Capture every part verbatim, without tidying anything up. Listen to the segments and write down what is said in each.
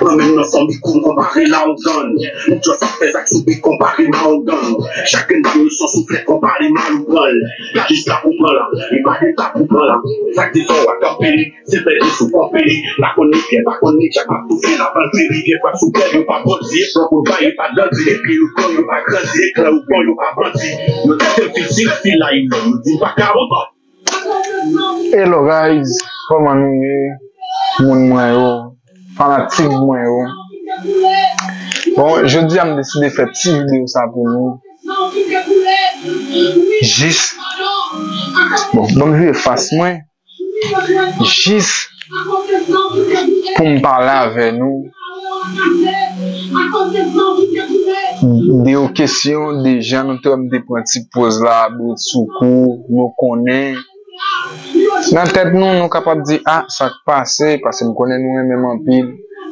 Nan menm nan fanmi kou m konpare la ou gann. Ou just ap fè zak sou bit konpare ma ou gann. Chak grenn pa m son souflèt konpare mal ou pran l. Gad jis la pou pran la. E pa de ta pou pran la. Zak de fò w a kanpe li. Se pèdi sou konpe li. Pa konn ni pye, pa konn ni tchak m ap toufe la. Pran vye rivyè frap sou pè yo pa bòdi. Pran pou bay yo pa grandi. Epi yo pran yo pa grandi. Ekran yo pran yo pa bandi. Yo tèt yo fil si lè fil la inò. Yo di m pa ka ankò. Hello guys, kòman nou ye? Moun mwen yo, fanatik mwen yo. Bon, jodi a m deside fè ti videyo sa pou nou. Jis, bon, ban m vire fas mwen. Jis pou m pale avè nou de yon kesyon, deja nou te wè m te pran ti poz la, Britsoukou, nou konnen. Nan tèt nou, nou kapab di, a, sa k pase, paske m konnen nou renmen m anpil.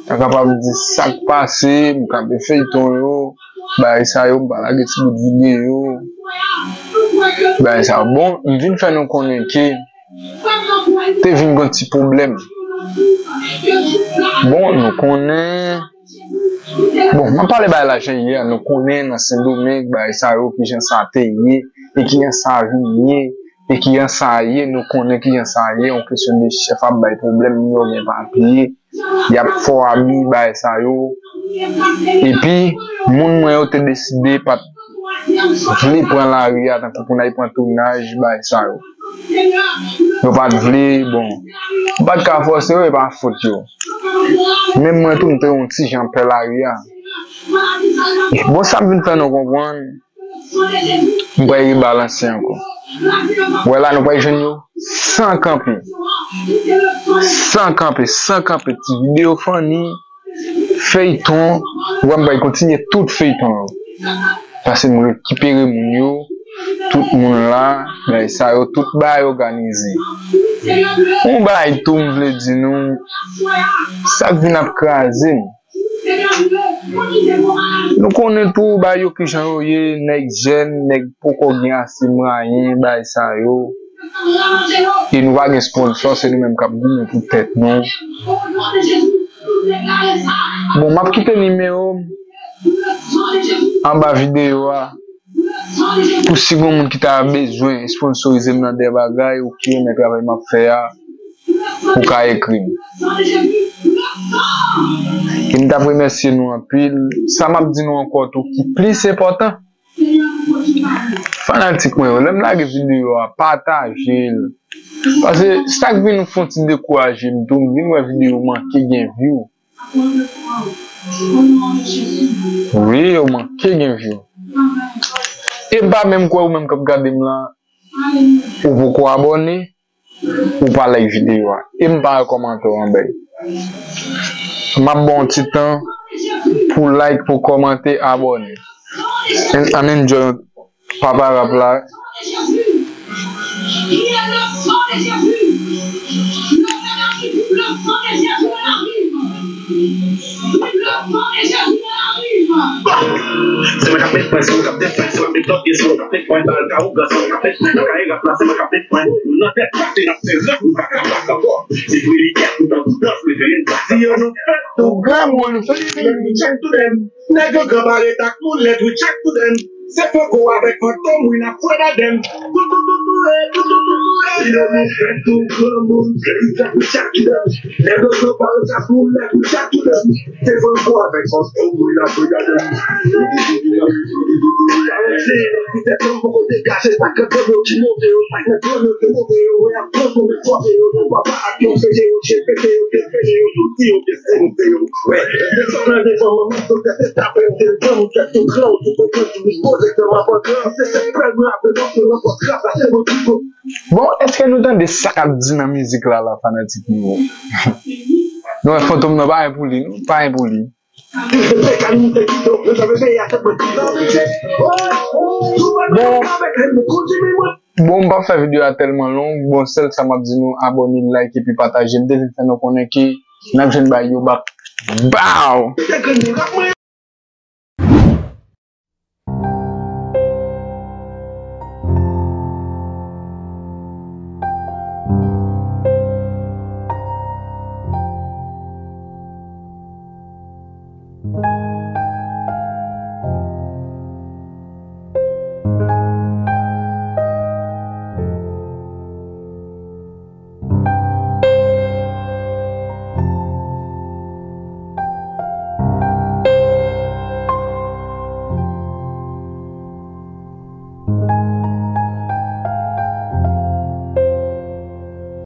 Nou kapab di, sa k pase, m kanpe feyton yo, bagay sa yo, m pa lage ti bout videyo, bagay sa yo. Bon, m vin fè nou konnen ke te vin gen ti pwoblèm. Bon, nou konnen. Bon, m ap pale bagay la jan l ye a. Nou konnen nan Sendomeng, bagay sa yo, kijan sa te ye, e kijan sa vin ye, e kijan sa ye, nou konnen kijan sa ye, yon kesyon de chèf ap bay pwoblèm, yo gen papye. Y ap fè abi bagay sa yo. Epi, moun mwen yo te deside pa t vle pran lari a tankou pou n al pran tounaj bagay sa yo. Yo pa t vle, bon. M pa t ka fòse yo, e pa fòt yo. Menm mwen tou, m te yon ti jan pè lari a. Bon, sa m vin fè nou konprann, m pral rebalanse ankò. Wè la, nou pral jwenn yo san kanpe. San kanpe, san kanpe. Ti videyo funny, feyton, ou wè m pral kontinye tout feyton yo. Paske m rekipere moun yo, tout moun la, bagay sa yo, tout bagay òganize. Yon bagay tou m vle di nou, sa k vin ap kraze m. Nou konnen tou bagay yo kijan yo ye, nèg jèn, nèg poko gen ase mwayen, bagay sa yo. E nou pa gen sponsò, se nou menm k ap goumen pou tèt nou. Bon, m ap kite nimewo m anba videyo a. Pou si gen moun ki ta bezwen sponsorize m nan de bagay ou ki renmen travay m ap fè a, ou ka ekri m. E m t ap remèsye nou anpil. Sa m ap di nou ankò tou ki plis enpòtan, fanatik mwen yo, lè m lage videyo a, pataje l. Paske sa k vin fè yon ti dekouraje m tou, m vin wè videyo manke gen view. Wi, yo manke gen view. E m pa menm kwè ou menm k ap gade m lan, ou poko abòne, ou pa like videyo a. E m pa wè kòmantè w anbè. M ap ba w yon ti tan pou like, pou kòmante, abòne. Ann enjoy yon Papa rap la. Se mwen k ap met pwen, se mwen k ap defèt, se mwen k ap met lòt, se mwen k ap met pwen, bal ka ougan, se mwen k ap met pwen, nan kay rap la, se mwen k ap met pwen, nou nan tèt, pase n ap fè rap, nou pa ka bak ankò, se vre li kèt, nou tankou dans, reverend. Si yo nou fèt tou granmoun, nou fè li vin, nou tchèk tou lè m. Nèg yo gran parèt ak moun lèd, wi, tchèk tou lè m. Se Franco avèk Fantom, wi, n ap fè badèm. Tou, tou, tou, tou, e, tou, tou, tou, tou, e. Yo nou fèt tou granmoun, se li fèt, wi, tchèk tou lè m. Nèg yo gran parèt ak moun lèd, wi, tchèk tou lè m. Se Franco avèk Fantom, wi, n ap fè badèm. Se yon ti tèt fanm poko degaje, sa k nan fanm yo ki move yo, sa k nan fanm yo ki move yo, wè ap pran konbyen fwa yo, nan papa ak yon fete yo, je pete yo, te fete yo, tout ti yo, te sente yo. Wè, desann nan devan manman, doktè te tape m, te pran m, fè tout gran, ou tou konprann, tou vin poze kè m avan gran. Se sèl pèl mwen ap rantre nan kòt rap la, se mwen ki ko. Bon, èske nou tande sa k ap di nan mizik la, la fanatik nou yo? Nou wè Fantom nan pa gen pou li, non, pa gen pou li. Bon, bon, m p ap fè videyo a tèlman long. Bon, sèl sa m ap di nou, abòne, like epi pataje. M te vin fè nou konnen ke n ap jwenn bagay yo back. Bow!